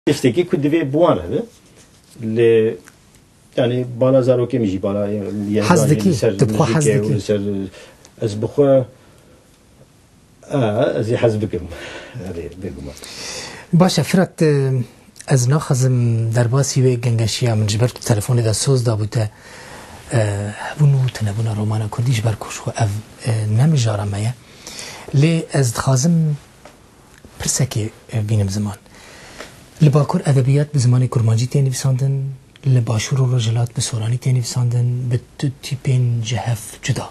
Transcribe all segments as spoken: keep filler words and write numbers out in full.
Tiştekî ku divê bi wan re be. Lê, yanî, bala zarokê min jî, bala, e, Hez dikî, li ser tu bi xwe hez muzîkê û dikî. Li ser, ez bi xwe, e, ez ê hez bikim. Erê, bêguman. Baş e, Firat, e, ez naxwazim derbasî wê gengeşiya min, ji ber tu telefonê de soz dabû te, e, hebûn û tunebûna romana kurdî ji ber ku ji xwe ev, e, ne mijara me ye. Lê ez dixwazim pirsekê, e, bînim ziman. Li Bakur edebiyat bi zimanê kurmancî tê nivîsandin, li Başûr û Rojhilat bi soranî tê nivîsandin, bi tu tîpên ji hev cuda.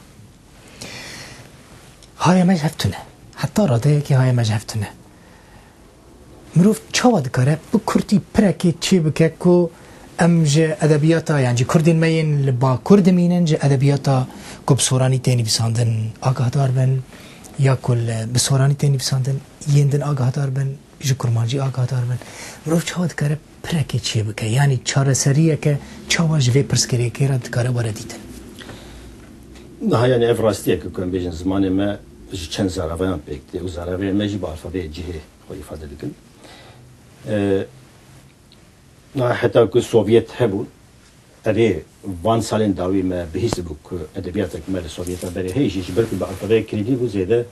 Haya me ji hev tune. Heta radeyekê haya me ji hev tune. Mirov çawa dikare bi kurtî pirekê çê bike ku em ji edebiyata, yan jî kurdên me yên li Bakur dimînin, ji edebiyata ku bi soranî tê nivîsandin agahdar bin, ya ku li, bi soranî tê nivîsandin yên din agahdar bin, ji kurmancî agahdar bin? Mirov çawa dikare pirekê çê bike? Yanî çareseriyeke çawa ji vê pirsgirêkê re dikare were dîtin? Niha, yanî, ev rastiyek e ku em bêjin zimanê me ji çend zaraveyan pêk tê û zaraveyên me jî bi alfabeyê cihê xwe îfade dikin. E, niha heta ku Sovyet hebûn, erê, van salên dawî me bihîstibû ku edebiyatek me li Sovyeta berê heye jî, ji ber ku bi alfabeyê kilîdî bû, zêde,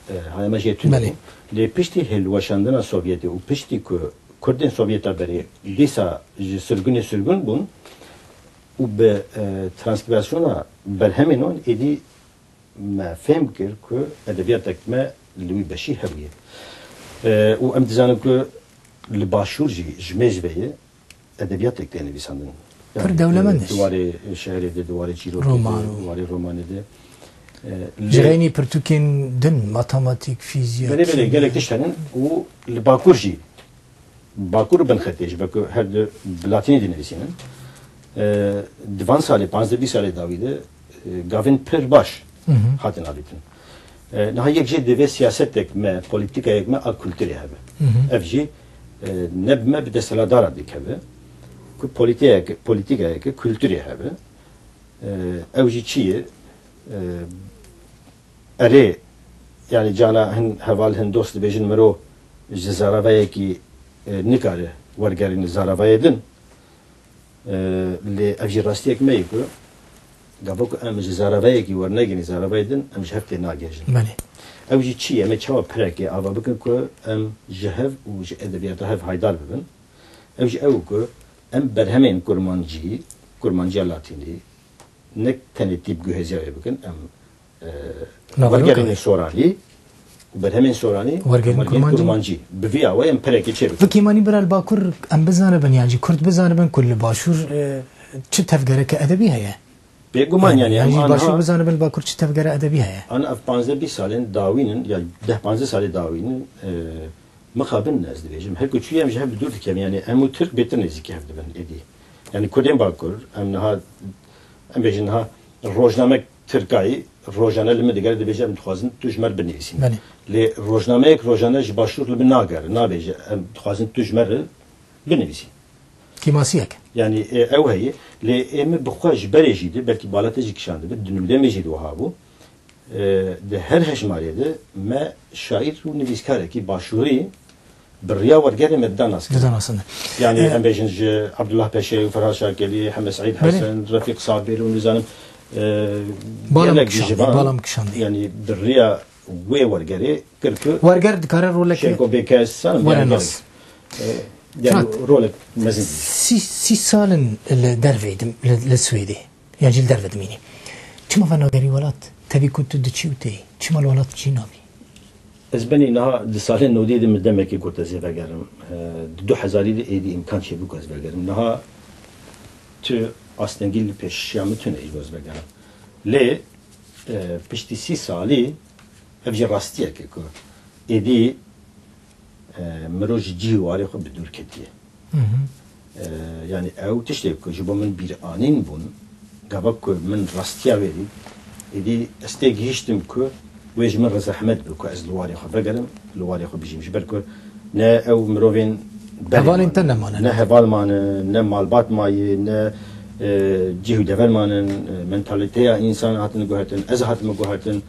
e, haya me jê tune Belê. bû. Lê piştî hilweşandina Sovyetê û piştî ku Kurdên Sovyeta berê dîsa ji sirgunê sirgun bûn û bi, e, transkrîpsiyona berhemên wan êdî me fêm kir ku edebiyatek me li wî beşî hebûye. E, û em dizanin ku li Başûr jî ji mêj ve ye edebiyatek tê nivîsandin. Pir Yani, dewlemend e, e. Di warê şehrê de, di warê çîrokê de, Roman û di warê romanê de. E, Ji lê reynî pirtûkên din, matematîk, fîzya, Belê, belê, kîmya. Gelek tişt henin û li Bakur jî Bakur û Binxetê ji ber ku her du bi latînî dinivîsînin. E, di van salê, panzdeh bîst salê dawî de, e, gavên pir baş Hı hı. hatin avêtin. E, niha yek jê divê siyasetek me, polîtîkayek me a kulturê hebe. Hı hı. Ev jî, e, ne bi me, bi desthilatdara dikeve ku polîtîkayek, polîtîkayeke kulturê hebe. E, ew jî çi ye? E, Erê, yanî cana hin heval, hin dost dibêjin miro ji zaravayekî, e, nikare wergerîne zaravayê din. E, lê ev jî rastiyek me ye ku gava ku em ji zaravayekî wernegirîn zaravayê din, em ji hev tê nagihêjin. Belê. Ew jî çi ye? Em ê çawa pirekê ava bikin ku em ji hev û ji edebiyata hev haydar bibin? Ew jî ew ku em berhemên kurmancî, kurmanciya latînî, ne tenê tîp guhêziya wê bikin, em, e, Navê wergerên wê. Soranî û berhemên soranî, Wergerên wergerên kurmancî. kurmancî. Bi vî awayî em perekê çê bikin. Vikî manî bira li Bakur em bizanibin, yan jî Kurd bizanibin ku li Başûr, e, çi tevgereke edebî heye? Bêguman, yani, yanî, em jî Başûr anha bizanibin li Bakur çi tevgere edebî heye? An ev panzdeh bîst salên dawînin, ya deh panzdeh salê dawînin, e, mixabin ez dibêjim. Her ku çûye em ji hev bi dûr dikem, yani, em û Tirk bêtir nêzîkî hev dibin êdî. Yani, Kurdên Bakur, em niha, em bêjin niha rojnamek Tirkayî, rojane li min digere dibêje, em dixwazin tu ji me re binivîsî. Belê. Lê rojnameyek rojane ji Başûr li min nagere, nabêje, em dixwazin tu ji me re binivîsî. Kêmasiyek. Yani, e, ew heye. Lê ê min bi xwe ji berê jî de, belkî bala te jî kişandibe, di nûdemê jî de wiha bû. E, di her hejmarê de me şaîr û nivîskarekî başûrî bi riya wergerê me dida nas kirin. Dida nasandin. Yani, E, em bêjin ji Abdullah Peşê û Ferhat Şakelî, Hemed Seîd Belê. Hesen, Refîq Sabir û nizanim, e, Balam gelek kişandî, ji van, balam kişandî. Yani, bi riya wê wergerê kir ku Werger dikare roleke Şêko Bêkes, sanim, were yani, nas. E, yani Firat, rolek mezin. Sî, sî sal in li dervê dim, li, li Swêdê. Yan jî li derve dimînî. Çima venagerî welat? Tevî ku tu diçî û têyî. Çima li welat jî nabî? Ez benî niha di salên nodî de min demekê got ez ê vegerim. E, di du hezarî de êdî îmkan çêbû ku ez vegerim. Niha tu astengî li pêşiya min tune ji bo ez vegerim. Lê, e, piştî sî salî ev jî rastiyek e ku êdî, e, mirov ji cî û warê xwe bi dûr ketiye. Hı hı. E, yani ew tiştê ku ji bo min bîranîn bûn, gava ku min rastiya wê dît, êdî ez tê gihîştim ku wê ji min re zehmet be ku ez li warê xwe vegerim, li warê xwe bijîm. Ji ber ku ne ew mirovên berê Hevalên mane, te nemane, ne ne? heval mane, ne malbat maye, ne, e, cih û dever manin, e, mentaliteya însan hatine guhertin, ez hatime guhertin.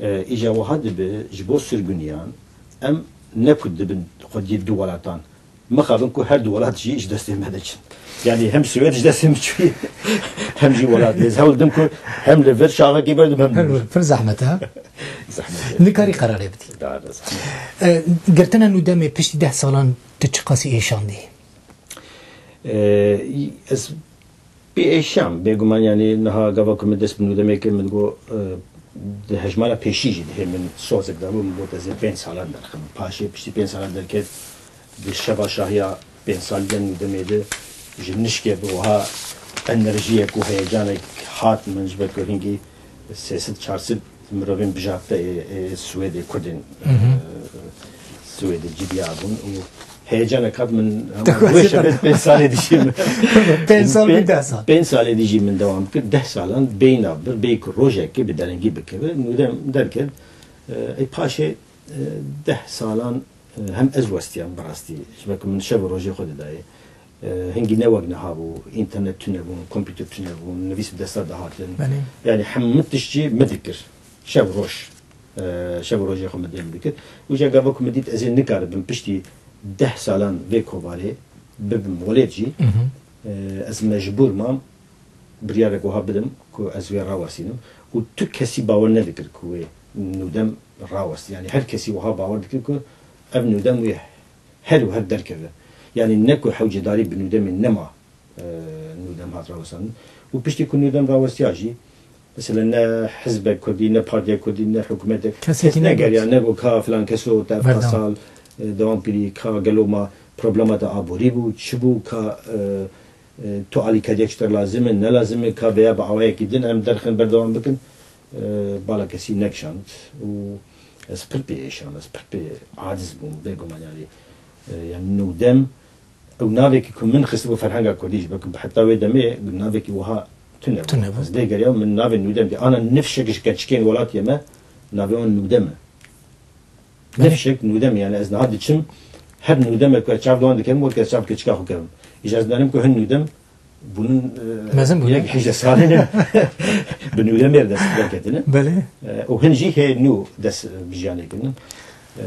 E, îja wiha dibe ji bo sirguniyan, em ne ku dibin xwediyê du welatan, Mixabin ku her du welat jî ji destê me diçin. Yanî hem Swêd ji destê min çûye, hem jî welat. Ez hewl didim ku hem li vir çavekê berdim, hem li vir. Pir zehmet e, ha? Zehmet e. Nikarî qerarê bidî. Dar e, zehmet. E, girtina Nûdemê piştî deh salan tu çiqasî êşandî? E, ez pê êşam, bêguman, yanî niha gava ku min dest bi Nûdemê kir, min digot, e, di hejmara pêşî jî dihê min sozek dabû, min got ez ê pênc salan derxim. Paşê piştî pênc salan derket, di şeva şahiya pênc salî de Nûdemê de ji nişkê bi wiha enerjiyek û heyecanek hat min, ji ber ku hingî sê sed çar sed mirovên bijarte ê, ê Swêdê, Kurdên, Mhm. e, Swêdê civiya bûn û heyecanek hat min hema wê şevê pênc salê dijî min. Pênc sal Pê-, bû deh sal. Pênc salê dijî min dewam kir, deh salan bêyna bir, bêyî ku rojekê bi derengî bikeve, Nûdem derket, e, ey paşê, e, deh salan, e, hem ez westiyam bi rastî. Ji ber ku min şev û rojê xwe didayê. E, hingî ne wek niha bû, înternet tune bûn, kompîter tune bûn, nivîs bi desta dihatin. Belê. Yanî hemû tişt jî min dikir. Şev roj. E, şev û rojê xwe min dêm dikir. Û ja gava ku min dît ez ê nikaribim piştî deh salan vê kovarê bibim welêt jî, Mhm. e, ez mecbûr mam biryarek wiha bidim ku ez wê rawestînim. Û tu kesî bawer nedikir ku wê Nûdem rawestî. Yanî her kesî wiha bawer dikir ku ev Nûdem wê her û her derkeve. Yanî ne ku hewcedarî bi Nûdemê nema, e, Nûdem hat rawestandin. Û piştî ku Nûdem rawestiya jî, mesela ne hizbek kurdî, ne partiyek kurdî, ne hikûmetek, Kesekî kes negeriya, negot. Ne got ka filan keso te ev Berdewam. Sal, e, dewam kirî, ka gelo ma problema te aborî bû, çi bû, ka, e, e, tu alîkariyek ji te lazim e, ne lazim e, ka veya bi awayekî din em derxin berdewam bikin. E, bala kesî nekişand û ez pir pê êşam, ez pir pê aciz bûm, bêguman, yanî, e, yanî Nûdem, ew navekî ku min xistibû ferhenga kurdî jî, belkî bi heta wê demê navekî wiha tune bû. Tune bû. Ez lê geriyam, min navê Nûdem dî. Ana nifşek ji keçikên welatiyê me, navê wan Nûdem e. Belê. Nifşek Nûdem e, yanî ez niha diçim, her Nûdemek ku ez çav li wan dikem, wek ez çav keçika xwe kevim. Îja ez dizanim ku hin Nûdem bûnin, e, Mezin bûnin. Yek hejde salî ne. Bi Nûdemê re dest pê ketine. Belê. E, û hin jî hê nû dest bi jiyanê kirin. E,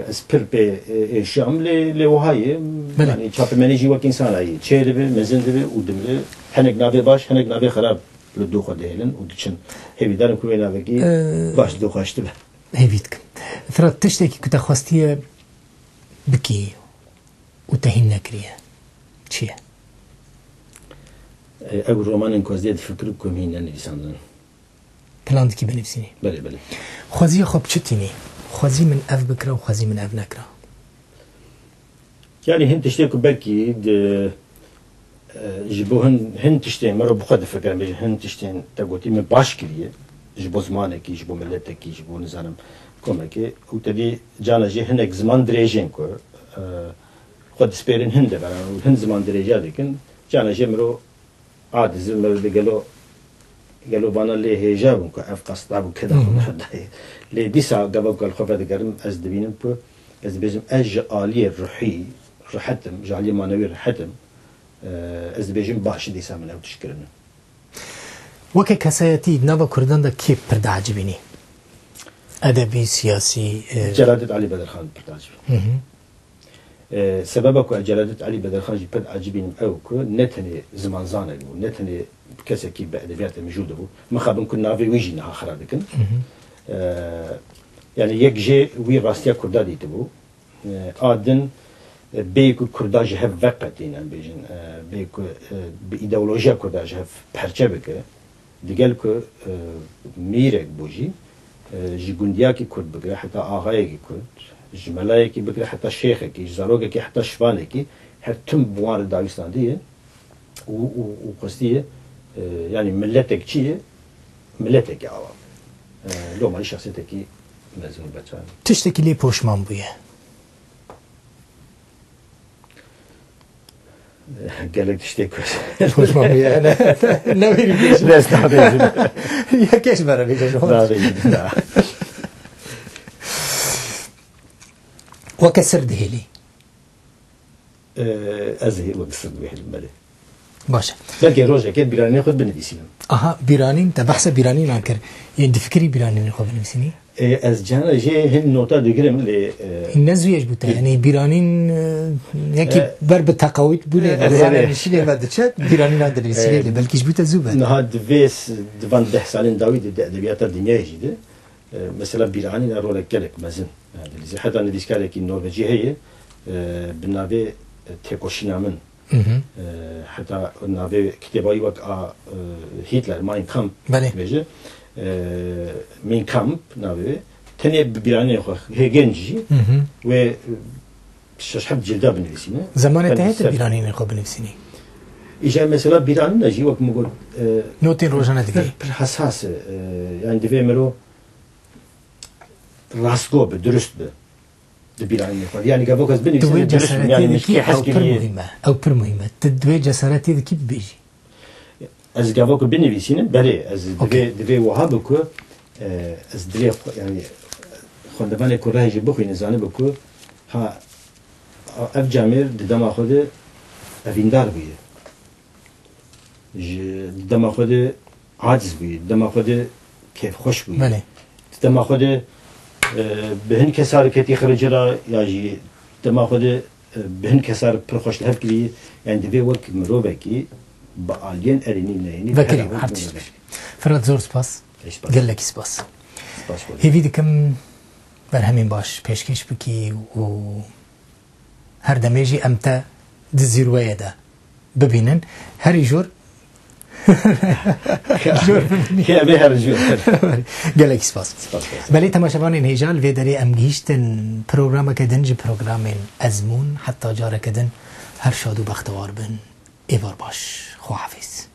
ez pir pê, e, êşam lê, lê wiha ye. Belê. Yanî çapemenî jî wek însan a yî. Çêdibe, mezin dibe û dimire. Hinek navê baş, hinek navê xerab li dû xwe dihêlin û diçin. Hêvîdar im ku wê navekî E, baş li dû xwe hiştibe. Hêvî dikim. Firat, tiştekî ku te xwestiye bikî û te hîn nekiriye, çi ye? E, ew romanên ku ez lê difikirim ku min hîn nenivîsandin. Plan dikî binivîsînî? Belê, belê. Xweziyê xwe bi çi tînî? Xwezî min ev bikira û xwezî min ev nekira. Yanî hin tiştê ku belkî di, e, ji bo hin, hin tiştên, mero bi xwe difikirim, bêjin hin tiştên te gotî min baş kiriye, ji bo zimanekî, ji bo miletekî, ji bo, nizanim, komekê, û te dî cana jî hinek ziman dirêjên ku, e, xwe dispêrin hin deveran û hin ziman dirêja dikin, cana jî mero A dizim me de gelo, gelo vana lê hêja bûn ku ev qasta bû keda xwe Hı hı. berdayê. Lê dîsa gava ku li xwe vedigerim, ez dibînim ku ez dibêjim ez ji aliyê ruhî rihet im, ji aliyê manewî rihet im. Eee, ez dibêjim baş dîsa min ew tişt kirine. Weke kesayetî di nava Kurdan de kê pir diecibînî? Edebî, siyasî, e, Celadet Elî Bedirxan pir diecibînim. Hı hı. E, sebeba ku ez Celadet Elî Bedirxan jî pir diecibînim ew ku ne tenê zimanzanek bû, ne tenê kesekî bi edebiyatê mijûl de bû. Mixabin ku navê wî jî niha xira dikin. Hı hı. E, yanî yek jê wî rastiya Kurda dîtibû. E, a din, e, bêyî ku Kurda ji hev veqetîne, em bêjin, e, bêyî ku, e, bi îdeolojiya Kurda ji hev perçe bike, digel ku, e, mîrek bû jî, e, ji gundiyakî Kurd bigire heta axayekî Kurd, ji melayekî bigire heta şêxekî, ji zarokekî heta şivanekî, her tim bi wan re dawîstandiye û, û, û xwestiye, e, yanî miletek çi ye? Miletekî awa. E, loma jî şexsiyetekî mezin û beçar. Tiştekî lê poşman bûye? Gelek tiştê ku Poşman bûye, ne, ne wêrî bêjim. Dest nabêjim. Yekê ji me re bêje ji hon. Nabêjim, na. Weke sir dihêlî. Ee, ez ê wek sir dihêlim, belê. Baş e. Belkî rojekê bîranînê xwe binivîsînim. Aha, bîranîn, te behsa bîranînan kir. Yên difikirî bîranînê xwe binivîsînî? E, ez cana jê hin nota digirim lê. E, ne zû ye ji bo te? Yanî bîranîn e, yekî e, ber bi teqawît bûnê e, e, e, nişînê me diçe, bîranînan dinivîsînê e, lê belkî ji bo te zû be. Niha divê di van deh salên dawî de di edebiyata dinyayê jî de e, mesela bîranîna rolek gelek mezin e, dilîze. Heta nivîskarekî Norvecî heye e, bi navê e, Têkoşîna Min. Heta navê kitêba wî wek a Hitler, Mein Kampf dibêje. Mein Kampf navê wê. Tenê bi bîranînê xwe hêgên jî wê şeş heft cilda binivîsîne. Zemanê te heye tu bîranînê xwe binivîsînî? Îja mesela bîranîna jî wek min got. Notên rojane digihî. Pir hesas e. Yani divê miro rastgo bi, durust bi. Di bîranînê xwe. Yanî gava ku ez binivîsim, dû wê cesaretê dikî, ew pir muhîm e. Ew pir muhîm e. Tu dû wê cesaretê dikî bibêjî. Ez gava ku binivîsînim, belê, ez divê, divê wiha bi ku e, ez divê, yanî xwendevanê ku rehê jî bixwîne, zanibe ku ha ev camêr di dema xwe de evîndar bûye. Ji dema xwe de aciz bûyî, dema xwe de kêfxweş bûyî. Belê. Di dema xwe de e, bi hin kesar ketî xiricira ya jî dema xwe de e, bi hin kesar pir xweş li hev kirî. Yani divê wek mirovekî bi aliyên erênî neyênî. Vekirî her tişt. Firat, zor spas. Gelekî spas. Spas. Hêvî dikim berhemên baş pêşkêş bikî û her demê jî em te di zîrweyê de bibînin. Herî jor. Jor bibînin. Em ê her jor. Gelekî spas. Spas, spas. Belê temaşevanên hêja, li vê derê em gihîştin programeke din ji programên Ezmûn. Heta careke din her şad û bextewar bin. Êvar baş. Xwehafîz.